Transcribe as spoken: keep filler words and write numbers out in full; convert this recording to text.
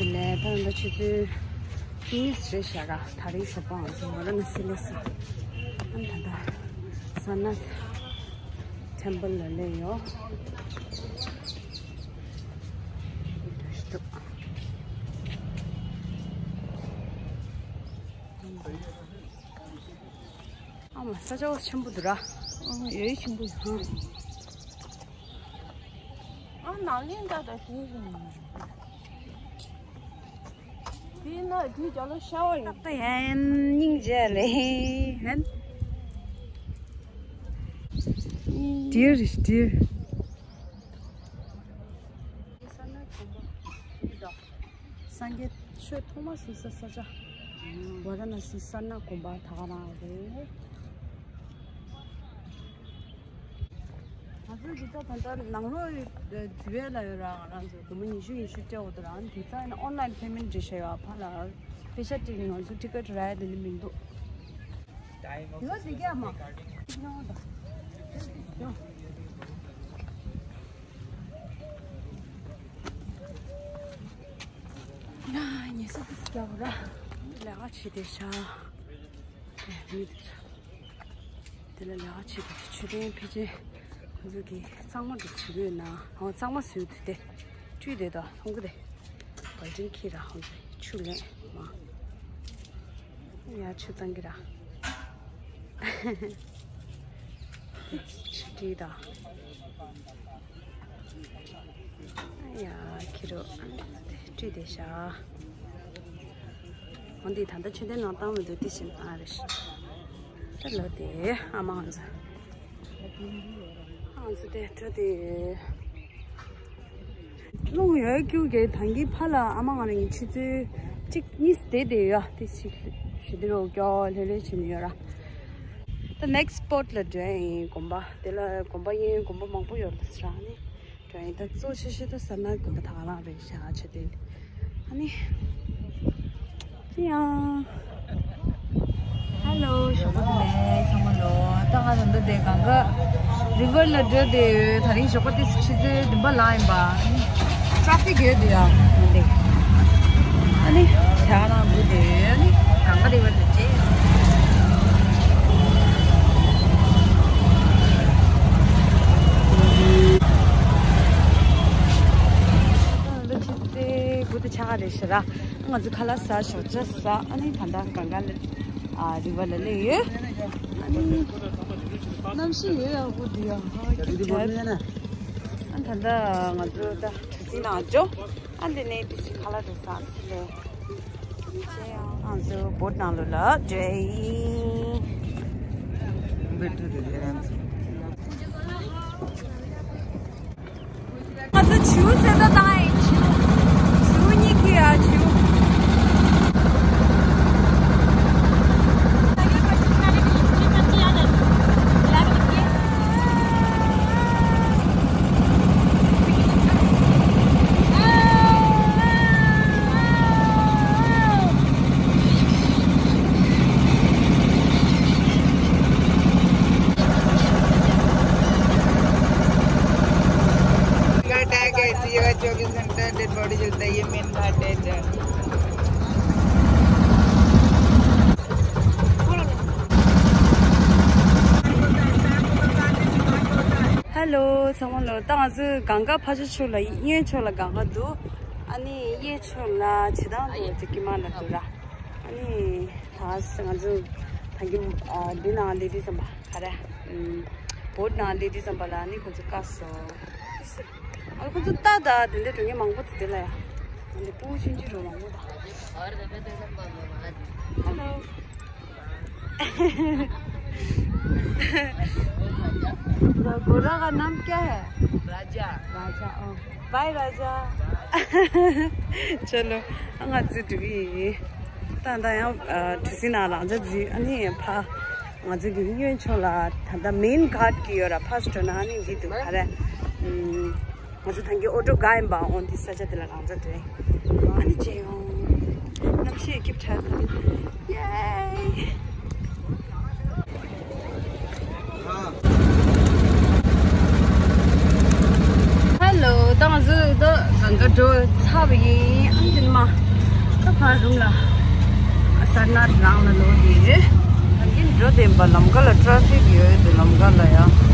དེ་ལས་ད་ལྟ་ཆུ་ཚོད་གཉིས་རེད་ཤག་ར། དེ་རིང་ཞོགས་པ་ང་ཚོ་ཝ་ར་ཎ་སི་སླེབས་སོང་། ཨ་ནི་ད་ལྟ་སར་ནཱཐ་ཊེམ་པལ་ལ་སླེབས་ཡོད། ཨ་མ་ས་ཆ་ཆེན་པོ་འདུག་ར། ཨ་ཡོད་ཆེན་པོ་ཡོད། ཨ་ནང་ལེན་ད་ད་ཞུ་ཞུ། དེ་ན་དེ་ཅ་ལོ་ཤ་བ་ཡིན། ད་ཡན་སྙིང་རྗེ་ལེ་ཧན། Dear is dear. སངས་རྒྱས་ཆོས་ཐོག་མ་བཞུགས་ས་ས་ཆ། ཝ་ར་ཎ་སི་སར་ནཱཐ་དགོན་པ་ད་ག་རང་རེད། ང་ཚོའི་གཞིས་ཆགས་ད་ལྟ་ནང་ལོགས་འཛུལ་ཡས་ལ་ཡོད་ར། ང་རང་ཚོ་སྒོར་མོ་ཉི་ཤུ་ཉི་ཤུ་སྤྲད་འོ་དོ་རང་དེ་ཚ་ཡིན་ཨོན་ལན་པེ་མེན་ཊི་རེད་ཤག་ཡོད་ཕ་ལ་པེ་ཤ་སྤྲད་ནས་ང་ཚོ་ཊི་ཀེ་ཊི་རག་ཡ་དེ་འདྲ་མི་འདུག་ཡོད་དེ་རྒྱ་མ། ཡ་ཉེ་ས་དེ་རྒྱ་བོ་ར། ལས་ཀ་བྱེད་བསྡད་ཤག་ཨེ་མི་དེ་ཚོ། དེ་ལ་ལས་ཀ་བྱེད་དེ་མཆོད་རྟེན་ཕལ་ཆེར་ང་ཚོ་གི་གཙང་མ་འདུག་བྱེད་དགོས་ན། ཨོ་གཙང་མ་བཟོས་འདུག་སྟེ། བཀྲུས་བསྡད་དོ་མཐོང་གི་རེད། བལ་ཅན་ཁྱི་ར་ཧོན་ཆུ་ལེན་མ། ཡ་ཆུ་བཏང་གི་ར། ཆུ་བཀྲུས་དང་། ཡ་ཁྱི་རོ་བཀྲུས་བསྡད་ཤག་འོན་ཏེ་ད་ལྟ་མཆོད་རྟེན་ནང་བཏང་མི་འདུག་དེ་བཞིན་བཏང་རེད་ཤག་ད་ལོ་དེ་ཨ་མ་ང་ཚོ། ང་ཚོ་དེ་འགྲོ་དེ། རླུང་ཡོད་རྒྱུ་གི་ད་གིན་ཕ་ལ་ཨ་མ་ང་རང་གི་ཆུ་ཚོད་གཅིག་གཉིས་བསྡད་དེ་ཡོད་དེ་ཞིག་ཞུ་དེ་རོ་སྐྱོ་ལྷོད་ལྷོད་བྱེད་ནི་ཡོད་ར། ད་next spot ལ་འགྲོ་ཡིན་དགོན་པ་དེ་ལ་དགོན་པ་གཡས་གཡོན་དགོན་པ་མང་པོ་ཡོད་ལ་ས་ར་ནི། དྲན་ད་གཙོ་ཆེ་ཤོས་ད་སར་ནཱཐ་དགོན་པ་ད་ག་རང་རེད་ཤག་ཆེ་དེ། ཨ་ནི། ཡ། ཧེ་ལོ་ཞོགས་པ་བདེ་ལེགས་ཚང་མ་ལོ། ད་ང་ད་ལྟ་དེ་གངྒཱ་རི་ཝར་ལ་འགྲོ་དེ་ཡོད། དེ་རིང་ཞོགས་པ་དེ་ཆུ་ཚོད་བདུན་པ་ལངས་ཡིན་པ། ཊེ་ཕིག་ཡོད་དེ་ཡ་མི་འདུག་ཨ་ནི་ཞག་ནང་འགྲོ་དེ་ཡོད། ཨ་ནི་གངྒཱ་རི་ཝར་ལ་བྱས། ལོ་ཆུ་ཚོད་དགུ་དང་ཕྱེད་ཀ་རེད་ཤག་ར། ང་ཚོ་ཁ་ལག་ཟ་ཞོགས་ཇ་ཟ། ཨ་ནི་ད་ལྟ་གངྒཱ་ལ་ཨ་རི་ཝར་ལ་སླེབས་ཡོད། ཨ་ནི་གནམ་གཤིས་ཡོད་ཡག་པོ་འདུག་ཡ། ཧ་ཅང་ཁྱབ། ཨ་ད་ལྟ་ང་ཚོ་ད་གྲུ་གཟིངས་ནང་འགྲོ། ཨ་འདི་ནས་ཏི་ཞིག་ཁ་ལག་འགྲོ་ས་ཚི་ལེ། ང་ཚོ་བོ་ཊི་ནང་ལོགས་ལ་འགྲོ་ཡིན། ང་ཚོ་བྱིའུ་ཚེ་ད་བཏང་ཡིན། བྱིའུ། བྱིའུ་གཉིས་ཁྱེར་ཡ་བྱིའུ། घाट आ गए, सीहोर चौबीस घंटा डेड बॉडी चलता है, ये मेन घाट है इधर। ཧེ་ལོ་ཚང་མ་ལོ། ད་ང་ཚོ་གངས་དཀར་ཕར་ཕྱོགས་ཕྱོགས་ལ་གཡོན་ཕྱོགས་ལ་གངས་དཀར་འདུག་ཨ་ནི་གཡས་ཕྱོགས་ལ་བྱེ་ཐང་འདུག་དེ་ཀྱི་མ་ལ་འདུག་ར། ཨ་ནི་ད་ང་ཚོ་ད་གིན་འདི་ནང་སླེབས་དུས་ཙམ་པ་ག་རེ། བོ་ཊི་ནང་སླེབས་དུས་ཙམ་པ་ལ་ནི་ཁོ་ཚོ་བཀག་སོང་། ཨ་ཁོ་ཚོ་ལྟ་ད་དེ་འདྲ་འགྲོ་མཁན་མང་པོ་འདུག་དེ་ལ་ཡ། ཨ་ནི་སྤུ་གུ་ཆུང་ཆུང་རུ་མང་པོ་དང་། ཧེ་ལོ། गोरा का नाम क्या है? राजा। राजा, ओ। बाय राजा। चलो, ང་ཚོ་འགྲོ་གི་ཡིན། ད་ལྟ་ཡང་གྲུ་གཟིངས་ནང་ལ་ང་ཚོ་འཛུལ། ཨ་ནི་ཕ་ང་ཚོ་གི་གཡོན་ཕྱོགས་ལ་ད་ལྟ་མེན་གྷཊ་གི་ཡོད་ར། ཕར་འགྲོ་ན་ཨ་ནི་འདི་འདུག་ག་རེ། ང་ཚོ་ད་གིན་ཨོ་ཊོ་བཀག་ཡིན་པ། འོ་འདི་ས་ཆ་དེ་ལ་རང་འཇགས་འགྲོ་ཡིན། ཨ་ནི་མཇལ་ཡོང་། གནམ་གཤིས་སྐྱིད་དྲགས་འདུག་ཡེ། ཧེ་ལོ། ད་ང་ཚོ་ད་ ང་འགྲོ་ཚར་བ་ཡིན། ཨ་འདི་མ་ད་ཕར་རུམ་ལ་ས་ནར་རང་ལ་ལོག་ཡིན། ད་གིན་འགྲོ་བདེན་པ་ལམ་ཁ་ལ་ཊ་ཕིག་ཡོད་དེ་ལམ་ཁ་ལ་ཡ།